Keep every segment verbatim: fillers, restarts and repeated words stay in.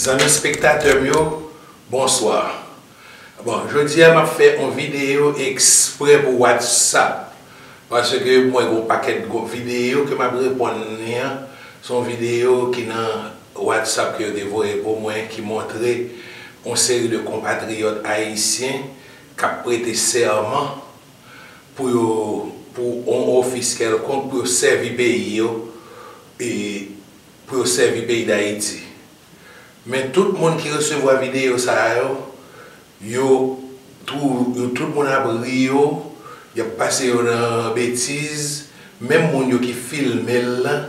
Zanmi spektatè m yo, bonswa. Bon, jodi a m ap fè yon videyo eksprè pou WhatsApp, paske m wè gen yon pakèt gwo videyo ke m ap reponn li an. Se yon videyo ki nan WhatsApp ke yo te voye pou mwen, ki montre yon seri de konpatriyòt ayisyen k ap prete sèman pou yo, pou yon ofis kèlkonk, pou yo sèvi peyi yo, e pou yo sèvi peyi Dayiti. Men tout moun ki resevwa videyo sa yo, yo tou, yo, tout moun ap ri yo, y ap pase yo nan betiz. Menm moun yo ki filme l lan,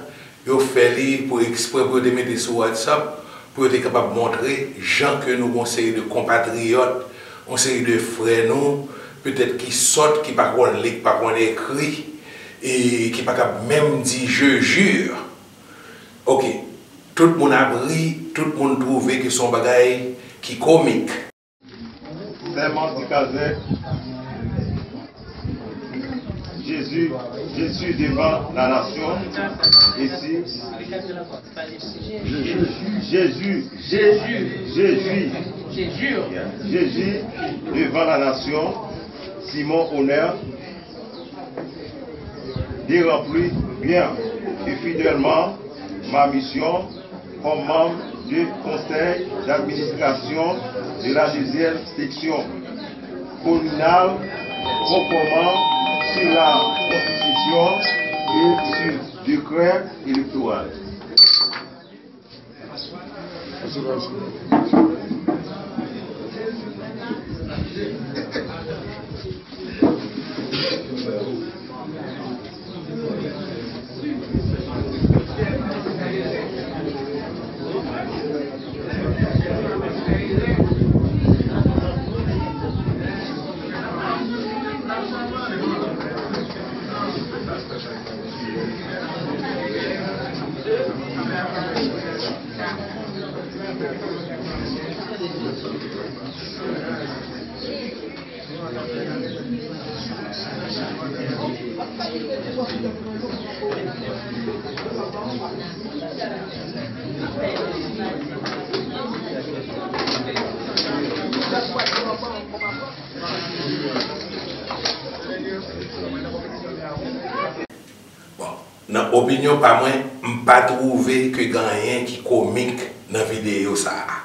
yo fè li pou eksprè pou yo te mete sou WhatsApp, pou yo te kapab montre jan ke nou gen yon seri de konpatriyòt, yon seri de frè nou, petèt ki sòt, ki pa konn li, ki pa konn ekri, e ki pa kab menm di je jure. Ok, tout moun ap ri, tout moun twouve ke se yon bagay ki komik. Sèman ti kazèk. Jésus, Jésus devant la nation. Ici, Jésus, Jésus, Jésus, Jésus devant la nation. Simon Honneur, de remplir bien et fidèlement ma mission comme membre du conseil d'administration de la deuxième section communale, conformément sur la Constitution et sur décret électoral. Bon, nan opinyon pa mwen, m pa twouve ke gen anyen ki komik nan videyo sa a.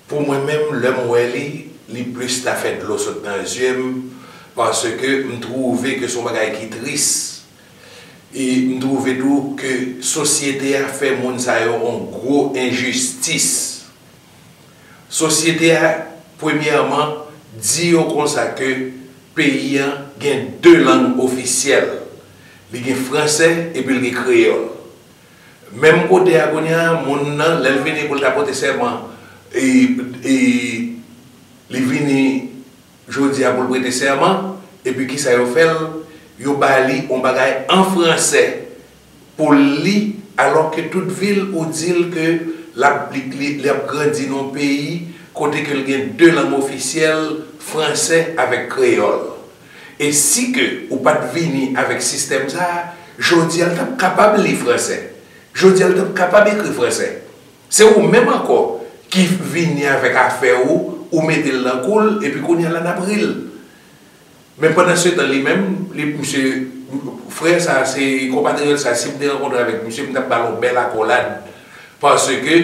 Pou mwen menm, lè m wè li, li plis ta fè dlo sot nan zye m, paske m twouve ke se yon bagay ki tris. E m twouve tou ke sosyete a fè moun sa yo yon gwo enjistis. Sosyete a, premyèman, di yo konsa ke peyi an gen de lang ofisyèl. Li gen fransè epi l gen kreyòl. Menm kote a kounye a, moun nan, lè l vini pou l ta pote sèman, e, e, li vini jodi a pou l prete sèman, epi kisa yo fè l? Yo ba li yon bagay an fransè pou l li, alòske tout vi l ou di l ke l ap, li, li, li ap grandi nan yon peyi kote ke l gen de lang ofisyèl, fransè avèk kreyòl. E si ke ou pa t vini avèk sistèm sa a, jodi a l t ap kapab li fransè. Jodi a l t ap kapab ekri fransè. Se ou menm ankò ki vini avèk afè ou, ou mete l nan kou l, epi kounye a la n ap ri l. Men pandansetan, li menm, li, misye, frè sa, se konpatriyòt sa, si m te rankontre avèk misye, m t ap ba l yon bèl akolad. Paske,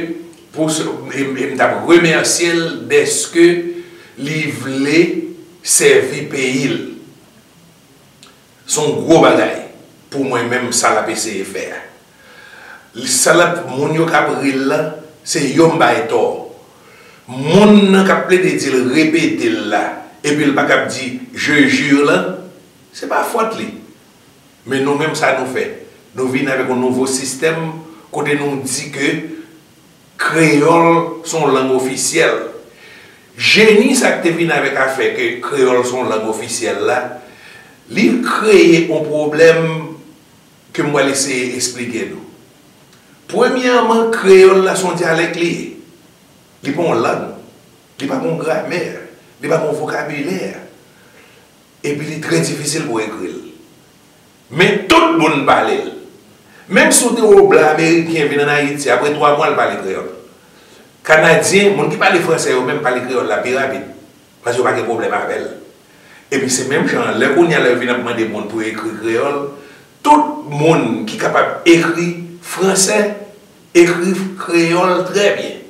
pou, e, e m t ap remèsye l dèske li vle sèvi peyi l. Se yon gwo bagay pou mwen menm sa l ap eseye fè a. Sa l ap, moun yo k ap ri l la, se yo m bay tò. Moun nan k ap plede di l repete l la, epi l pa kab di je jure la, se pa fòt li. Men nou menm sa nou fè? Nou vin avèk yon nouvo sistèm kote nou di ke kreyòl se yon lang ofisyèl. Jeni sa k te vin avèk afè ke kreyòl se yon lang ofisyèl la, li kreye yon pwoblèm ke m pral eseye esplike nou. Premyèman, kreyòl la se yon dyalèk li ye. Li pa yon lang. Li pa gen yon gramè. Li pa gen yon vokabilè. Epi li trè difisil pou ekri l. Men tout moun pale l. Menm si w te wè yon blan ameriken vin ann Ayiti, apre twa mwa, l pale kreyòl. Kanadyen, moun ki pale fransè yo menm pale kreyòl la pi rapid, paske yo pa gen pwoblèm avè l. Epi se menm jan an, lè kounye a la yo vin ap mande moun pou yo ekri kreyòl, tout moun ki kapab ekri fransè, ekri kreyòl trè byen.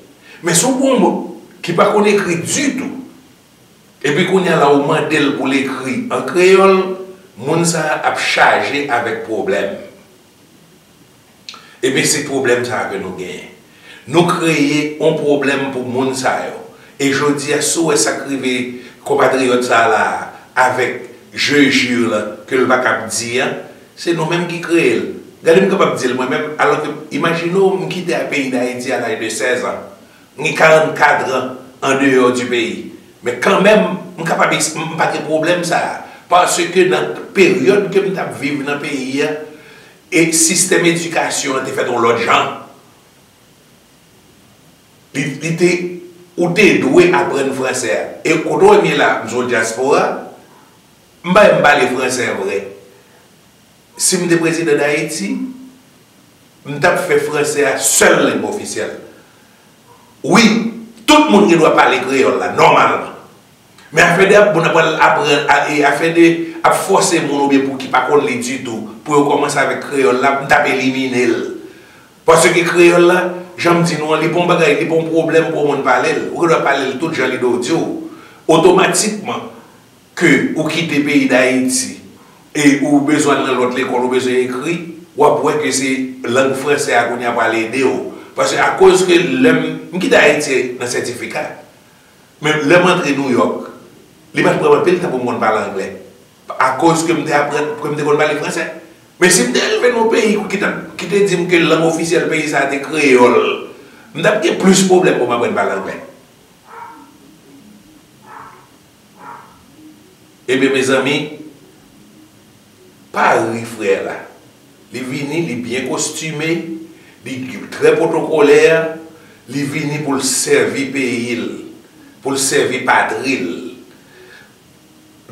Men si w gen yon moun ki pa konn ekri ditou, epi kounye a la ou mande l pou l ekri an kreyòl, moun sa a ap chaje avèk pwoblèm. Ebyen, se pwoblèm sa a ke nou genyen. Nou kreye yon pwoblèm pou moun sa yo. E jodi a, si w wè sa k rive konpatriyòt sa a la a, avèk je jure lan, ke l pa kab di a, se nou menm ki kreye l. Gade, m kapab di l mwen menm, alò ke, imajine w, m kite a peyi Dayiti a laj de sèz an. M gen karannkat an andeyò di peyi. Men kanmenm, m kapab, m pa gen pwoblèm sa a. Paske nan peryòd ke m t ap viv nan peyi a, e sistèm edikasyon an te fèt yon lòt jan. Li, li te, ou te dwe aprann fransè a. E kote w wè m ye la, m se yon dyaspora, m pa menm pale fransè vre. Si m te prezidan Dayiti, m t ap fè fransè a sèl lang ofisyèl. Wi, tout moun gen dwa pale kreyòl la, nòmalman. Men afè de ap, moun ap pral aprann, a, e afè de ap fòse moun oubyen pou ki pa konn li ditou, pou yo kòmanse avèk kreyòl la, m t ap elimine l. Paske kreyòl la, jan m di nou an, li pa yon bagay, li pa yon pwoblèm pou yon moun pale l. Ou gen dwa pale l tout jan lide w di w. Otomatikman, ke ou kite peyi Dayiti e ou bezwen al nan lòt lekòl, ou bezwen ekri, w ap wè ke se lang fransè a kounye a pral ede w. Paske akoz ke lè m, m kite Ayiti nan sètifika, men lè m antre Nouyòk, li pa t pran m anpil tan pou m konn pale anglè. Akoz ke m te aprann, ke m te konn pale fransè. Men si m te rive nan yon peyi ki t ap, ki te di m ke lang ofisyèl peyi sa a te kreyòl, m t ap gen plis pwoblèm pou m aprann pale anglè. Ebyen, mezanmi, pa ri frè la. Li vini, li byen kostime, li trè pwotokolè, li vini pou l sèvi peyi l, pou l sèvi patri l.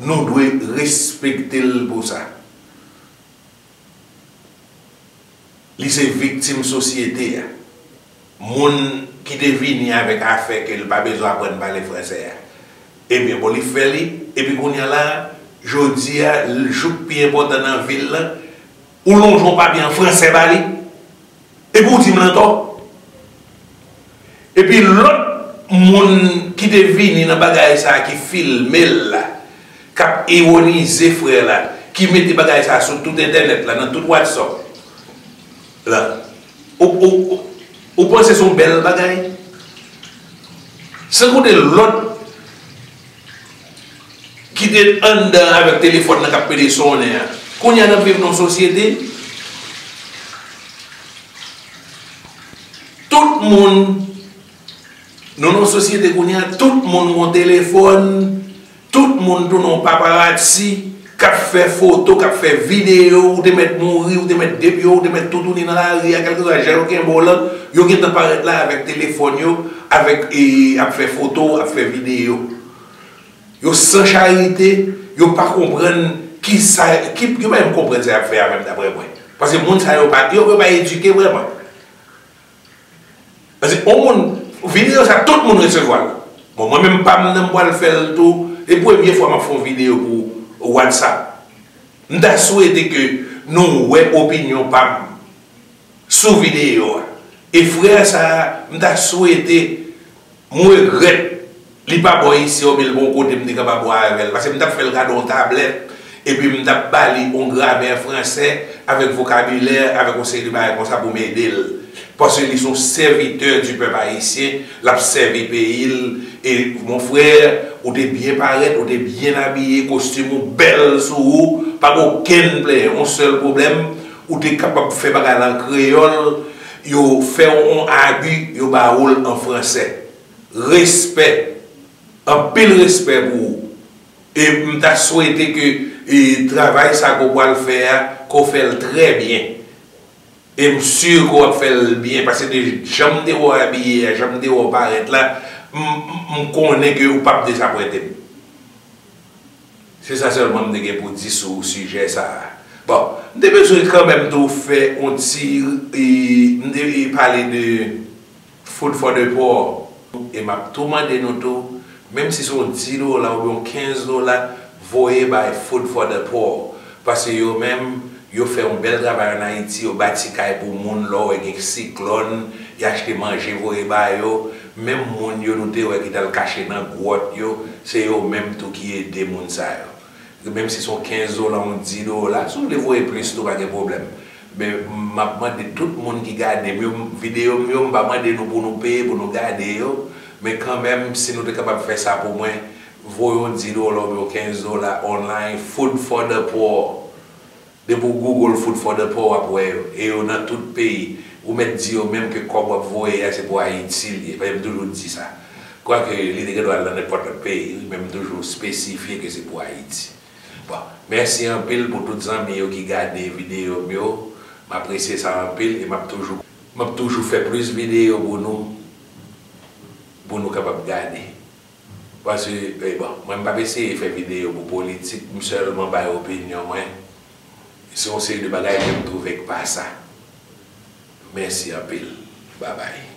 Nou dwe respekte l pou sa. Li se viktim sosyete a. Moun ki te vini avèk afè ke l pa bezwen aprann pale fransè a. Ebyen, bon, li fè li, epi kounye a la, jodi a, l, jouk pi enpòtan nan vi l lan, ou lonje yon papye an fransè ba li, epi ou di m l antò. Epi lòt moun ki te vini nan bagay sa a ki filme l la, k ap iwonize frè la, ki mete bagay sa a sou tout entènèt la, nan tout WhatsApp la, ou, ou, ou, ou panse se yon bèl bagay? San konte lòt ki te anndan avèk telefòn nan k ap pede sonnen an. Kounye a n ap viv nan yon sosyete, tout moun, nou nan yon sosyete kounye a, tout moun gen yon telefòn, tout moun tounen yon paparazzi, k ap fè foto, k ap fè videyo, ou te mèt mouri, ou te mèt depye, ou te mèt toutouni nan lari a, kèlkeswa jan yo kenbe w lan, yo gentan parèt la avèk telefòn yo, avèk, e, ap fè foto, ap fè videyo. Yo san charite, yo pa konprann kisa, ki, yo pa menm konprann sa y ap fè a menm, daprè mwen. Paske moun sa yo pa, yo, yo pa edike vrèman. Paske yon moun, videyo sa, tout moun resevwa l. Bon, mwen menm pa m nan, m pral fè l tou. E premye fwa m ap fè yon videyo pou WhatsApp. M ta swete ke nou wè opinyon pa m sou videyo a. E frè sa a, m ta swete, m regrèt li pa bò isi a, oubyen l pa yon kote m te kapab wè avè l. Paske m t ap fè l kado yon tablèt, epi m t ap ba li yon gramè fransè avèk vokabilè, avèk yon seri de bagay konsa pou m ede l. Paske li se yon sèvitè di pèp ayisyen, l ap sèvi peyi l. E, mon frè, ou te byen parèt, ou te byen abiye, kostim ou bèl sou ou, pa gen okenn plenyen, yon sèl pwoblèm, ou te kapab fè bagay la an kreyòl, yo fè w yon abi, yo ba ou l an fransè. Respè, anpil respè pou ou. E m ta swete ke, e, travay sa ke w pral fè a, ke w fè l trè byen. E m si ke w ap fè l byen, paske de jan m te wè w abiye a, jan m te wè w parèt la, m, m, m konnen ke ou p ap dezapwente m. Se sa sèlman m te gen pou di sou sijè sa a. Bon, m te bezwen kanmenm tou fè yon ti, e, m te, e, pale de Food for the Poor. E m ap tou mande nou tou, menm si se yon dis dola oubyen yon kenz dola, voye bay Food for the Poor. Paske yo menm, yo fè yon bèl travay ann Ayiti, yo bati kay pou moun, lè w wè gen siklòn, y achte manje voye ba yo. Menm moun yo nou te wè ki t al kache nan gwòt yo, se yo menm tou ki ede moun sa yo. Menm si se yon kenz dola, yon dis dola, si w vle voye plis tou, pa gen pwoblèm. Men m ap mande tout moun ki gade m yo, videyo m yo, m pa mande nou pou nou peye pou nou gade yo. Men kanmenm, si nou te kapab fè sa pou mwen, voye yon dis dola oubyen yon kenz dola online, Food for the Poor. Depi w Google Food for the Poor, w ap wè yo. E yo nan tout peyi. Ou mèt di yo menm ke kòb w ap voye a, se pou Ayiti l ye. Paske m toujou di sa. Kwake li te gen dwa al nan nenpòt lòt peyi, wi, men m toujou espesifye ke se pou Ayiti. Bon, mèsi anpil pou tout zanmi yo ki gade videyo m yo. M apresye sa anpil e m ap toujou, m ap toujou fè plis videyo pou nou, pou nou kapab gade. Paske, eh, bon, mwen m p ap eseye fè videyo pou politik, m sèlman bay opinyon mwen sou yon seri de bagay ke m twouve k pa sa. Mèsi anpil. Babay.